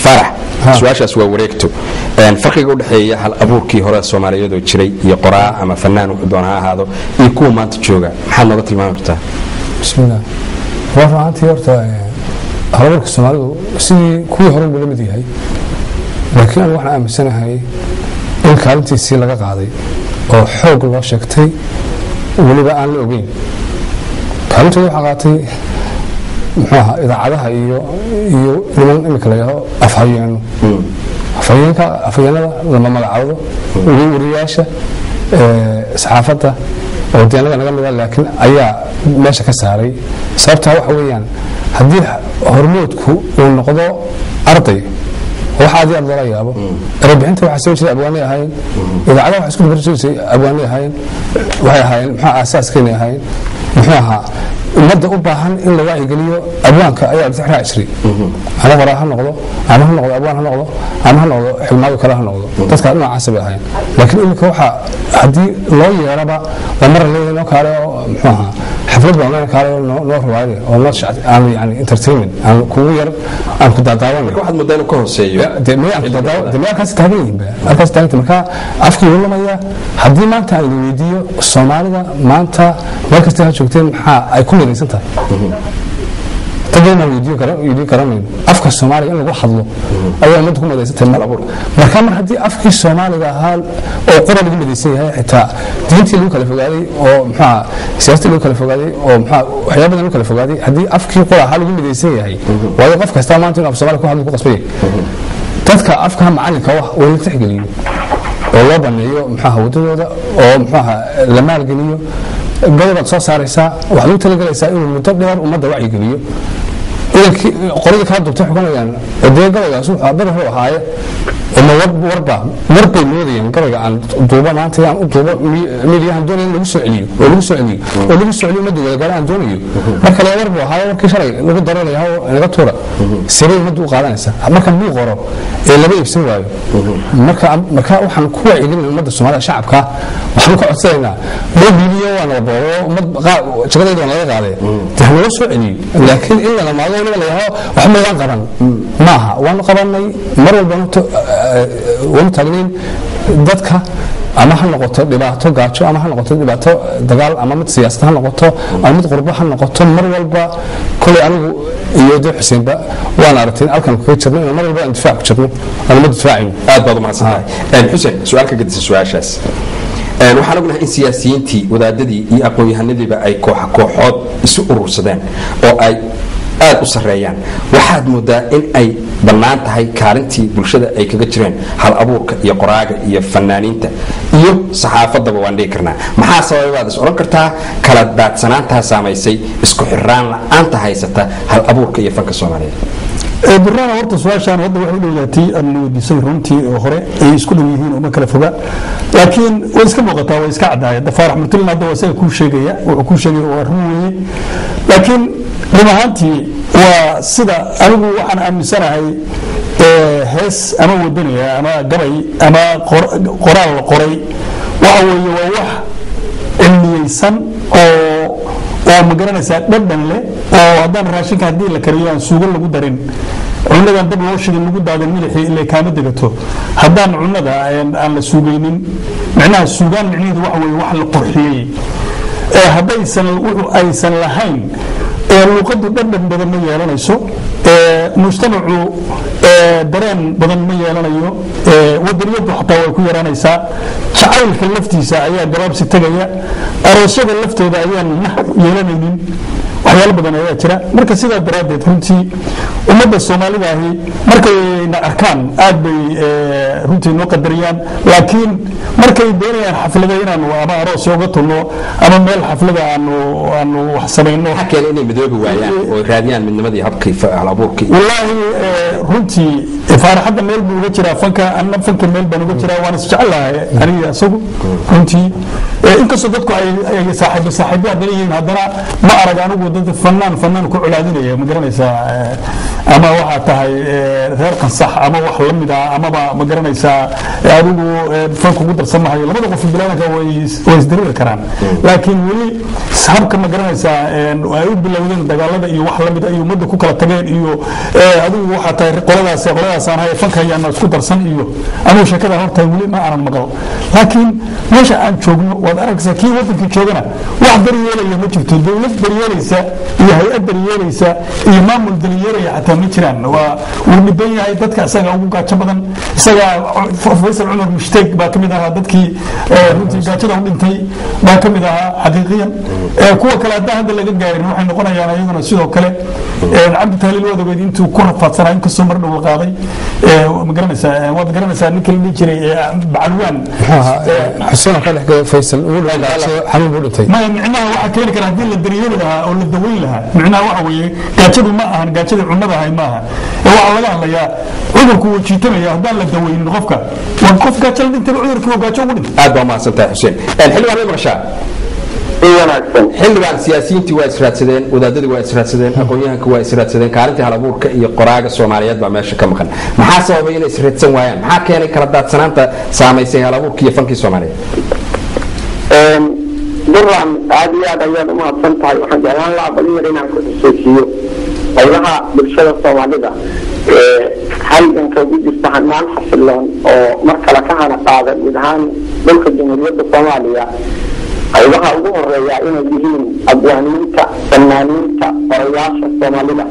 Farax, su-aashaas waa wareegto. Farqiga u dhexeeya hal abuurkii hore Soomaaliyeedoo jiray iyo qoraa ama fanaan wuxuu doona ha ahaado iyo kuwa maanta jooga, maxaad nooga tilmaami kartaa? Bismillah. Waa run ahaantii, horta halaburka Soomaalidu sidii kuwii hore buu la mid yahay, laakiin anigu waxaan aaminsanahay in kaalintiisii laga qaaday oo xoog loo sheegtay, weliba aan la ogeyn. Kaalintooda waxaa qaatay, muxuu ahaa, idaacadaha iyo niman imika la yidhahdo afhayeeno, afhayeenka, afhayeenada lama magacaabo, wariyaasha saxaafadda oo deeanada naga mida, laakiin ayaa meesha ka saaray. Sababtaa waxa weeyaan, haddii hormoodku uu noqdo arday, wax aad iyo aad loola yaabo. Erebixinta waxaa soo jiray abwaanay ahaayeen, idaacadaha waxa isku dabar jiray abwaanay ahaayeen, waxay ahaayeen, muxuu, aasaaskeenay ahaayeen, muxuu ahaa, ummadda u baahan in la wacyigeliyo abwaanka ayaa abtix raaci jiray. Ama qoraa ha noqdo, ama ha noqdo abwaan ha noqdo, ama ha noqdo xildhibaano kale ha noqdo, dadka noocaasa bay ahaayeen. Laakiin iminka waxa haddii loo yeeraba waa mar leeyahay noo kaale oo, muxuu ahaa, xaflad baa noo kaale oo noo riwaayade oo noo aan yani entertainment aan kugu yar aan ku daadaawanay. Waxaad moodaa inuu ka hooseeyo. Dee meel halkaas taagan yihiin ba, halkaas taaganta. Marka afkii wuu lumaya. Haddii maanta aan idin weydiiyo, Soomaalida maanta meel kasta ha joogteen, maxaa ay ku midaysan tahay? Dad badan baan weydiin kara, weydiin karamayno. Afka Soomaaliga in lagu hadlo ayaa ummadda ku midaysan tahay mal abuur. Marka mar haddii afkii Soomaaliga ahaa oo qura lagu midaysan yahay, xitaa diintii lagu kala fogaaday oo, muxuu, siyaasadii lagu kala fogaaday oo, muxuu, waxyaabo badan lagu kala fogaaday, haddii afkii qura ahaa lagu midaysan yahay, waayo qof kasta maanta inuu af Soomaaliga ku hadlo ku qasban yahay, dadka afka macalinka wax waa la tixgeliyo oo loo baneeyo, muxuaha, waddadooda oo, muxuaha, la maalgeliyo. Godobaad soo saaraysaa, waxaad ugu talagelaysaa inuu muddo dheer ummadda wacyigeliyo. Inankii qoladii kala dubtay xukunayaan oo dee gabaygaas wuxuu beri wuxuu ahaaye ama warba warbay moodayeen. Gabayga aan duubo maanta, aan u duubo midiyahan, doonaya in lagu soo celiyo oo lagu soo celiyo oo lagu soo celiyo ummadda wada gaaro aan doonayo. Marka la war buu ahaaye, warkii shalay lagu daranayaa oo naga tuura, sirey ummadda u qaadanaysa. Marka muu qoro ee lama iibsan waayo. Marka waxaan ku wacyigelinaa ummadda Soomaalida, shacabka waxaan ka codsanaynaa, loo biiliyo waa nala boobo, ummad jagadeeda waa naga qaaday, dee hanala soo celiyo. Laakiin in la lamaado weliba la yidhahdo wax maydaan qaban maaha. Waanu qabanay mar walba, waanu taagnayn dadka, ama ha noqoto dhibaato gaajo, ama ha noqoto dhibaato dagaal, ama mid siyaasad ha noqoto, ama mid qurbo ha noqoto. Mar walba kolay anigu iyo dee Xuseenba waan aragtay in halkan kaga jirno, inaan mar walba aan difaac ku jirno, aan ummadda difaacayno. Aad baad u mahadsantahay, Xuseen. Su-aal ka gadisa su-aashaas, waxaan ognahay in siyaasiyiintii, wadaadadii iyo aqoon-yahanadiiba ay kooxa kooxood isu urursadeen oo ay aad u sarreeyaan. Waxaad moodaa in ay bannaan tahay kaalintii bulshada ay kaga jireen hal abuurka iyo qoraaga iyo fanaaniinta iyo saxaafadaba waan dhihi karnaa. Maxaa sababay baad is odhan kartaa kala daadsanaantaa saamaysay isku xirraan la-aanta haysata hal abuurka iyo fanka Soomaaliyeed? Burana, horta su-aashaan hadda waxay u dhowdaatay aan weydiisay runtii oo hore, ay isku dhow yihiin oo ma kala foga, laakiin way iska muuqataa, way iska caddahay. Hadda Faarax Murtilin hadda waa isaga kuu sheegaya, wuxuu kuu sheegaya waa run weeye. Laakiin run ahaantii waa sida anigu waxaan aaminsanahay, hees ama wadanaya ama gabay ama qoraal la qoray, waxa weeye waa wax cilmiyeysan oo ma garanaysaa dhadhan leh, oo haddaan raashinka haddii la kariyo aan suugo lagu darin, cunadan dab loo shidin, lagu daadin milixii, ilay kaama degato. Haddaan cunada aan la suugaynin, micnaha suugaan micnaheedu waxa weeye wax la qurxiyey, haddaysan wuxuu aysan lahayn luuqadu dhadhan badan ma yeelanayso, mujtamacu dareen badan ma yeelanayo, wadaniyadu xataa way ku yaraanaysaa, jacaylka laftiisa ayaa gabaabsi tegaya, aroosyada laftooda ayaan nah yeelanaynin, waxyaalo badan ayaa jira. Marka sidaa daraaddeed runtii ummadda Soomaalida ahi markayna arkaan aad bay runtii noo qadariyaan, laakiin markay doonayaan xaflada inaanu ama aroos uga tulno ama meel xaflada aanu wax samayno. Maxaa keenay inay midoobi waayaan oo raadiyaan midnimadii habkii hal abuurkii? Wallaahi runtii Faaraxadda meel buu uga jiraa fanka, anna fanka meel baan uga jiraa. Waan isjecelahay aniga isagu runtii. Inkastoo dadku ay saaxiibo saaxiibo haddana yihiin, haddana ma arag anigu dad fanaan fanaan ku colaadinaya, ma garanaysaa, ama waxaa tahay reer Qansax ama wax la mid ah, amaba ma garanaysaa adigu fanka ugu darsan mahayo. Labada qof bilaadanka way isdiriiri karaan, laakiin weli habka, ma garanaysaa, ay u bilowdeen dagaalada iyo wax la mid ay ummadda ku kala tageen iyo adigu waxaa tahay qoladaas qoladaasaan hay fanka ayaana isku darsan iyo anigu sheekada horta weli ma aanan maqal. Laakiin meesha aan joogno waad aragaysaa, kii wadankii joogana wax daryeelaya ma jirto. Dowlad daryeelaysa iyo hay-ad daryeelaysa iyo maamul daryeelaya xataa ma jiraan. Waa wuu dhiban yahay dadka, isaga ugu gaajo badan. Isaga Faysal Cumar Mushtaeg baa ka mid ahaa dadkii runtii gaajada u dhintay baa ka mid ahaa xaqiiqiyan. Kuwa kale haddaan hadda laga gaarin waxay noqonayaan iyaguna sidoo kale. Cabdi Tahliil waad ogeyd intuu ku rafaadsanaa, inkastoo mar dhow la qaaday, ma garanaysaa, waad garanaysaa ninka la dhihi jiray Bacalwaan. Xuseen ka dhex Faysal uu dhintay, xanuun buu dhintay. Maya, micnaha waxaa keeni kara haddii la daryeeli lahaa oo la daweyn lahaa. Micnaha waxa weeye gaajadu ma ahan gaajada cunnada ahay maaha, waxaa laga hadlayaa cudurku wuu jiitamaya haddaan la daweynin qofka. Waa qof gaajo la dhintay, cudurkii waa gaajo ugu dhintay. Aad baa umahadsantahay Xuseen. Xildhibaan, ma maqashaa? Wanaagsan. Xildhibaan, siyaasiyiintii waa israadsadeen, wadaadadii waa israadsadeen, aqoon-yahanka waa israadsadeen, kaalintii halabuurka iyo qoraaga Soomaaliyeed baa meesha ka maqan. Maxaa sababay inay israadsan waayaan? Maxaa keenay kala daadsanaanta saamaysay halabuurka iyo fankii Soomaaliyeed? Duran, aad iyo aad ayaad umahadsan tahay. Waxaan jeclaan lahaa balin yar inaan ku xusuusiyo qaybaha bulshada Soomaalida ee halganka ugu jirta hanaan xasiloon oo mar kale ka hana qaada guud ahaan dhulka Jamhuuriyadda Soomaaliya, qaybaha ugu horeeya inay yihiin abwaaniinta, fanaaniinta, qorayaasha Soomaalida.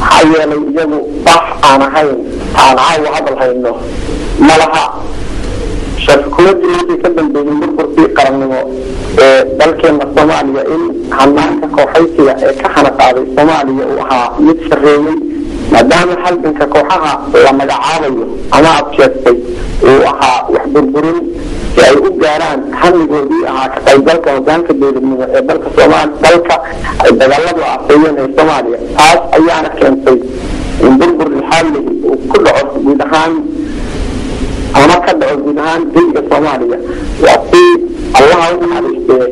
Maxaa yeelay iyagu bax aan ahayn aan caawa hadal hayno malaha. Shafkumadii wixii ka dambeeyey burburkii qarannimo ee dalkeena Soomaaliya in hanaanka kooxaysiga ee ka hana qaaday Soomaaliya uu ahaa mid sarreeyey, maadaama halganka kooxaha la magacaabayo ama adkeestay uu ahaa wax burburin si ay u gaaraan hamigoodii ahaa ka qaybgalka hogaanka dowladnimo ee dalka Soomaal, dalka ay dagaaladu aafeeyeen ee Soomaaliya. Taas ayaana keentay in burbur lixaalihi uu ku dhaco guud ahaan ama ka dhaco guud ahaan dayga Soomaaliya. Waa si Allaha u naxariistee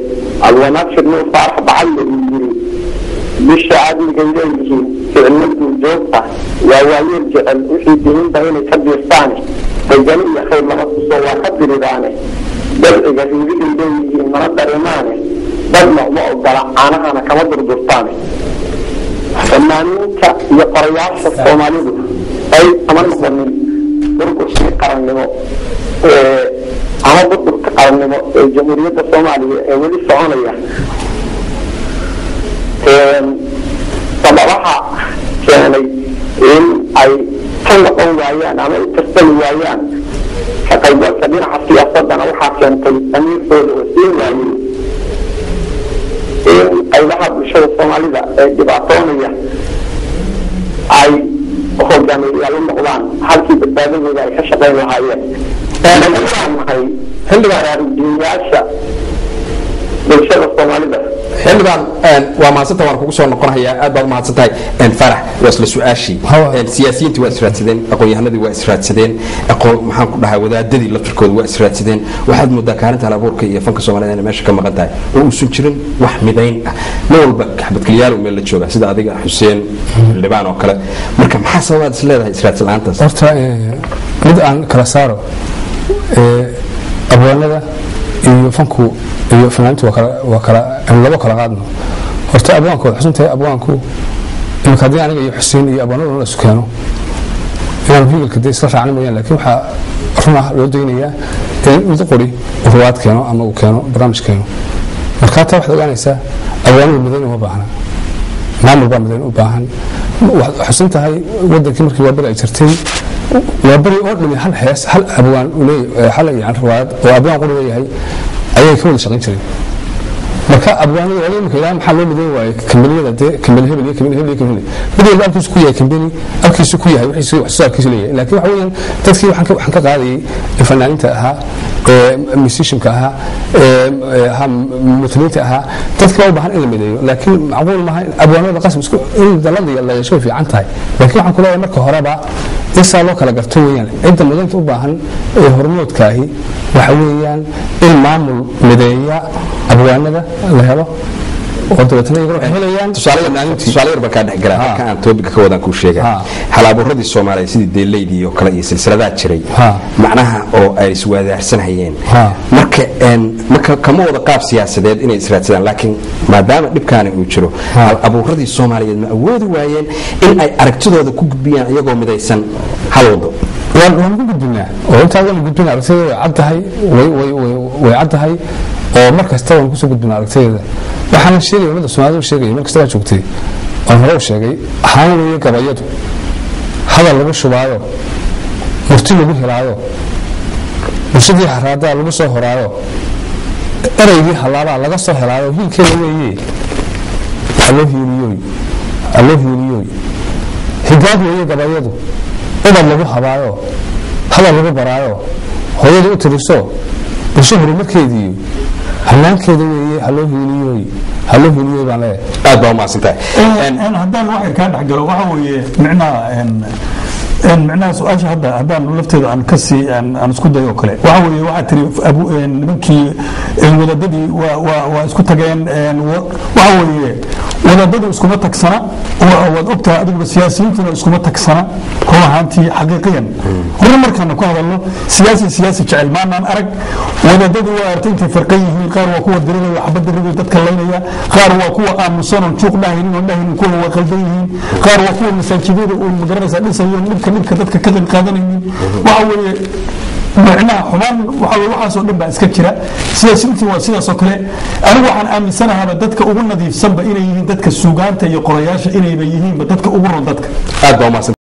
Abwanaabshir Nuur Faarax Bacalle uu yiri: bisha aadmigay leeyihiin ficillo duurjoogta, waa waayeel jecel wixii dininba inay ka biirtaane, degani iyo khayr lama tuso waa ka diriraane, dabciga riibiday leeyihiin mana dareemaane, dadna uma ogola caanahana kama durdurtaane. Fanaaniinta iyo qorayaasha Soomaalidu qayb kama noqonin burburkii qarannimo ee ama burburka qarannimo ee Jamhuuriyadda Soomaaliya ee weli soconaya. Sababaha keenay in ay ka noqon waayaan ama u tarsani waayaan ka qaybgalka dhinaca siyaasadana waxaa keentay amiirkooda oo siin waayey in qaybaha bulshada Soomaalida ee dhibaatoonaya ay hogaamiyayaal u noqdaan halkii badbaadadooda ay ka shaqayn lahaayeen. Waxaan nahay baraarujiyayaasha bulshada Soomaalida. Xildhibaan, waa mahadsanta, waan kugu soo noqonayaa. Aad baad umahadsan tahay. Farax, waa isla su-aashii. Siyaasiyiintii waa israadsadeen, aqoon-yahanadii waa israadsadeen, aqoon maxaan ku dhahaa, wadaadadii laftirkooda waa israadsadeen. Waxaad moodaa kaalinta halabuurka iyo fanka Soomaalida inay meesha ka maqan tahay oo uusan jirin wax midayn ah. Nin walba xabadkeliyaal meel la jooga, sida adiga Xuseen xildhibaan oo kale. Marka maxaa sababaad is leedahay israadsan la-aantaas? Horta mid aan kala saaro, abwaanada iyo fanku iyo fanaaniintu waa kala labo kala qaadno. Horta abwaanku waad xusan tahay. Abwaanku imika haddii aniga iyo Xuseen iyo abwaanada la isu keeno inaan hibilka dee isla raacno mooyaan, laakiin waxaa run ah loo daynayaa in mid qori uu ruwaad keeno ama uu keeno barnaamij keeno. Markaa taa waxaad ogaanaysaa abwaanadu midayn uma baahna, maamul baa midayn u baahan. Waxaad xusan tahay wadankii markii Waaberi ay jirtay, Waaberi oo dhimi hal hees, hal abwaan uu leeyahay, hal yani ruwaad oo abwaan qori leeyahay ayay ka wada shaqayn jireen. Marka abwaanada waa imika ilaa maxaa loo midayn waayey kambaniyada dee kambani hebel iyo kambani hebel iyo kambani, mid walba alkiisu ku yahay kambani, alkiisu ku yahay wixiisu wax soo saarkiisu leeyahay. Laakiin waxa weeyaan dadkii waxaan ka qaadayay fanaaniinta ahaa, ee musicianka ahaa, ee ahaa mutaliinta ahaa, dadka waa u baahan in la mideeyo. Laakiin macquul maaha in abwaanada qasab isku in dalada la yeesho, way fiican tahay, laakiin waxaan ku leeyahay marka horeba Insaa loo kala garto weeyaan cidda midaynta u baahan ee hormoodkaahi. Waxa weeyaan in maamul mideeya abwaanada la helo oo dabeetana iyaguna waxay helayaan. Tusaale yar baan kaa dhex galaa halka aan topic-ga ka wadaan kuu sheega. Halabuuradii Soomaaliya sidii deelaydii oo kale iyo silsiladaha jiray, macnaha oo ay iswadaarsanhayeen, marka marka kama wada qaab siyaasadeed inay israadsadaan, laakiin maadaama dhibkaani uu jiro, hal abuuradii Soomaaliyeed ma awoodi waayeen in ay aragtidooda ku gudbiyaan iyagoo midaysan hal wado? Waan ku gudbinaa oo intaa waanu gudbinaa. Aragtideeda way cad tahay, way cad tahay oo mar kasta waan kusoo gudbinaa aragtideeda. Waxaana sheegaya ummadda Soomaalida u sheegaya mar kasta waa joogtay oon hore u sheegay ahaan weeye gabayadu hadal lagu shubaayo, murti lagu helaayo, bulshadii haraadaa lagu soo horaayo, ereygii halaabaa laga soo helaayo, hiilkeeda weeye. Haloo hiiliyooy, haloo hiiliyooy. Higaag weeye gabayadu ubad lagu habaayo, hadal lagu baraayo, hooyada u tiriso, bulsho horumarkeedii hanaankeeda weeye. Haloo hiiliyooy, haloo hiiliyooy baan leeyahay. Aad baa umahadsan tahay. Haddaan wax yar kaa dhex galo, waxa weeye micnaha su-aasha hadda haddaan lafteeda aan kasii aan isku dayo oo kale, waxa weeye waxaa tiri nimankii wadaadadii waa isku tageen. Waxa weeye wadaadadu iskuma tagsana, waad ogtahay adiguba, siyaasiyiintuna iskuma tagsana. Run ahaantii, xaqiiqiyan run markaanu ku hadalno, siyaasi siyaasi jecel maanaan arag. Wadaadadu waa artay intay farqan yihiin. Qaar waa kuwa dirinaya, xabadda riday, dadka laynaya. Qaar waa kuwa aamusan oon juuq dhahaynin, oon dhahaynin kuwa waa qaldan yihiin. Qaar waa kuwa masaajidada uun magaranaysaa dhisayo, dhibka dadka ka qayb qaadanaynin. Waxa weeye micnaha xumaan waxa weye waxaasoo dhan baa iska jira. Siyaasiyiintii waa sidaas oo kale. Anigu waxaan aaminsanahaaba dadka ugu nadiifsanba inay yihiin dadka suugaanta iyo qorayaasha, inayba yihiinba dadka ugu ron dadka. Aad baa umahadsan.